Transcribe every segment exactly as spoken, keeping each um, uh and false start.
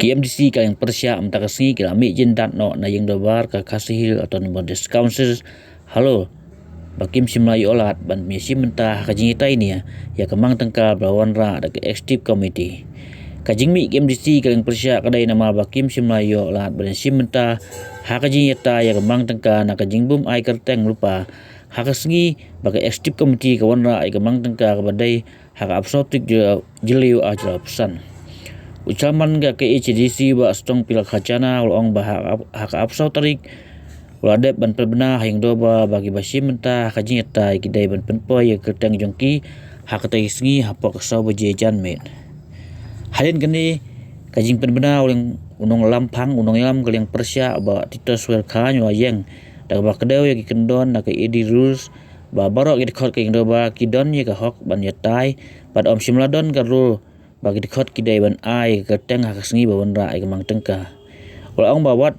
Ki MDC ka Liang Pyrshah mynta ka sngi ki la mih jingdat noh na ïing dorbar ka Khasi Hills Autonomous District Council halor ba kim shym la ïoh lad ban ïashim bynta ha ka jingïatai ne ïa ka mang tyngka ba la wanrah da ka Executive Committee. Ka jingmih ki MDC ka Liang Pyrshah ka dei namar ba kim shym la ïoh lad ban ïashim bynta ha ka jingïatai ïa ka mang tyngka na ka jingbym ai kyrteng lypa ha ka sngi ba ka Executive Committee ka wanrah ïa ka mang tyngka kaba dei ha ka arphew saw tarik Jylliew arhajar arphew san. U Chairman ka KHADC Bah Sotongpilak Khajana u la ong ba ha ka, ha ka arphew saw tarik u la dep ban pynbna ha ïing dorbar ba kiba shim bynta ha ka jingïatai ki dei ban pynpoi ïa ka kyrteng jong ki ha katei ka sngi hapoh ka saw baje janmiet. Hadien kane ka jingpynbna u nongïalam phang, u nongïalam ka Liang Pyrshah Bah Tituswell Chyne u la ïeng da kaba kdew ïa ki kyndon na ka AD Rules ba baroh ki dkhot ka ïing dorbar ki don ïa ka hok ban ïatai bad ym shym la don ka rule ba ki dkhot ki dei ban ai ka kyrteng ha ka sngi ba wanrah ïa ka mang tyngka. U la ong ba wat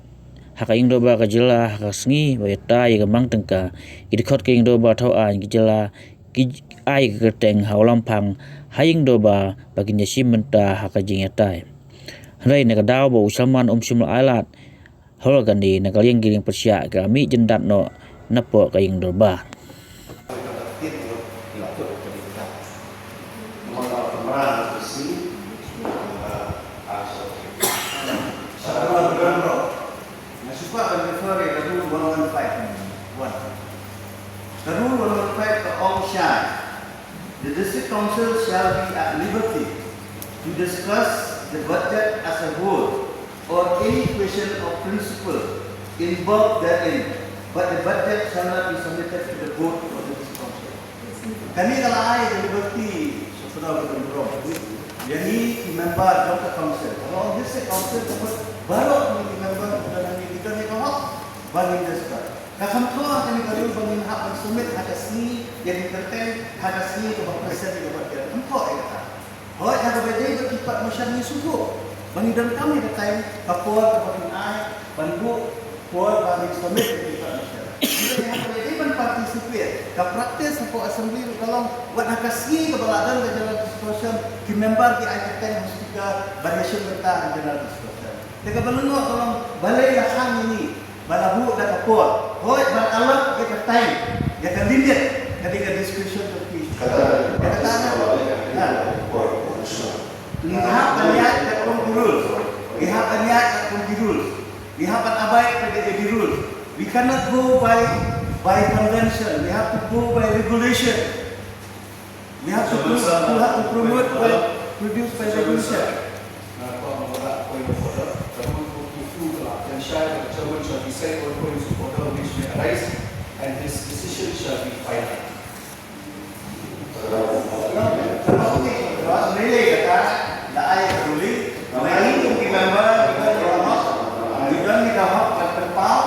ha ka ïing dorbar ka jylla ha ka sngi ba ïatai ïa ka mang tyngka, ki dkhot ka ïing dorbar thaw aiñ ki jylla ki ai ka kyrteng ha u lam phang ha ïing dorbar ba kin ïashim bynta ha ka jingïatai. Hynrei na ka daw ba u Chairman um shym la ai lad, halor kane na ka liang ki Liang Pyrshah ki la mih jingdat noh napoh ka ïing dorbar. Nga shu kwah ban refer ïa ka Rule one one five. One. Ka Rule one one five ka ong shai, "The District Council shall be at liberty to discuss the budget as a whole or any question of principle involved therein, but the budget shall not be submitted to the vote of the District Council." Kane ka la ai ka liberty sha u Bah Dkhar Burom ïa ngi ki member jong ka council. Haba ong district council ka mut baroh ngi ki member ki don hangne ki don ïa ka hok ban ngin discuss. Ka kham thoh ha kane ka rule ba ngin hap ban submit ha ka sngi ïa ki kyrteng ha ka sngi kaba present ïa ka budget. Kham thoh ïa kata. Hooid, haba ïadei bad ki part motion ngi sngewthuh ba ngi donkam ïa ka time, ka por kaba kin ai ban buh por ba ngin submit ïa ki part motion. Hynrei haba ïadei ban participate, ka practice hapoh assembly ruh ka long, wat ha ka sngi kaba la don ka general discussion, ki member ki ai kyrteng ha u speaker ban ïashim bynta ha general discussion. Te kaba lyngkot ka long, balei la khang ïa ngi ba la buh da ka por. Hooid, ban allot ïa ka time, ïa ka limit, ka dei ka discretion ka phi. Kata, ïa kata, ha. Ngi hap ban ïaid katkum ki rules. Ngi hap ban ïaid katkum ki rules. Ngi hap ban abide by the rules. We cannot go by, by convention. We have to go by regulation. We have to pro-, we have to promote by, produce by regulation. Nga kwah ban wanrah point of order. Ka rule forty-two ka la pynshai ba ka chairman shall recite all points of order which may arise and his decision shall be final. Lei lei kata, la ai ruling, la ai ruling ki member, ki don ka hok ban pynpaw,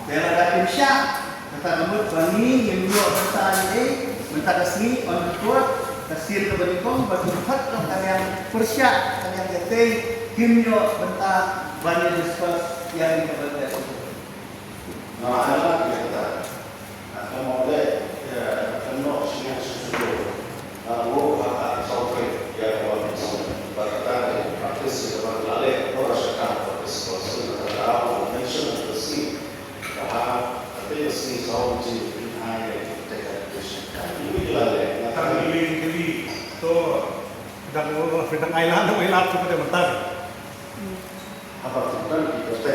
te lada kim shah. Kata ka mut ba ngi ngim ïoh bynta ïa ei, mynta ka sngi on record, ka sien kaba nyngkong ba ki dkhot jong ka liang pyrshah, ka liang ïatei, kim ïoh bynta ban ïa discuss ïa kane ka bynta. Nga ïa kata. Nga ka mawleh, ïa, ka noh shnong shuh shuh. Nga ngeit ba ka sawkwe ïa ka ba ka sawkwe. Ba kata ka practice ïa ka ba la leh, ko ra shaka practice ko sawkwe ka mention ka si. Ka ha, ka te ka si saw ji ki hai te ka education. Ka ni la leh, nga ka ni ni. To, dang, dang ai la, dang ai la, tu ka te mentar. Apa tu kan kita te.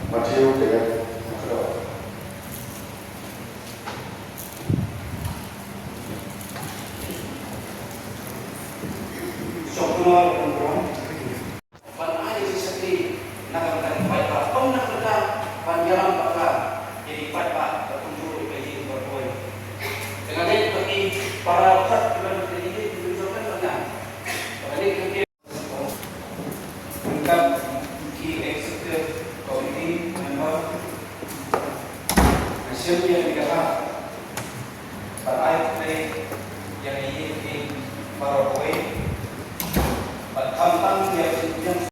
Matthew, Ki executive committee member, Jin ïa ka ha. Ban ai khublei ïa ngi ïa ki baroh kawei.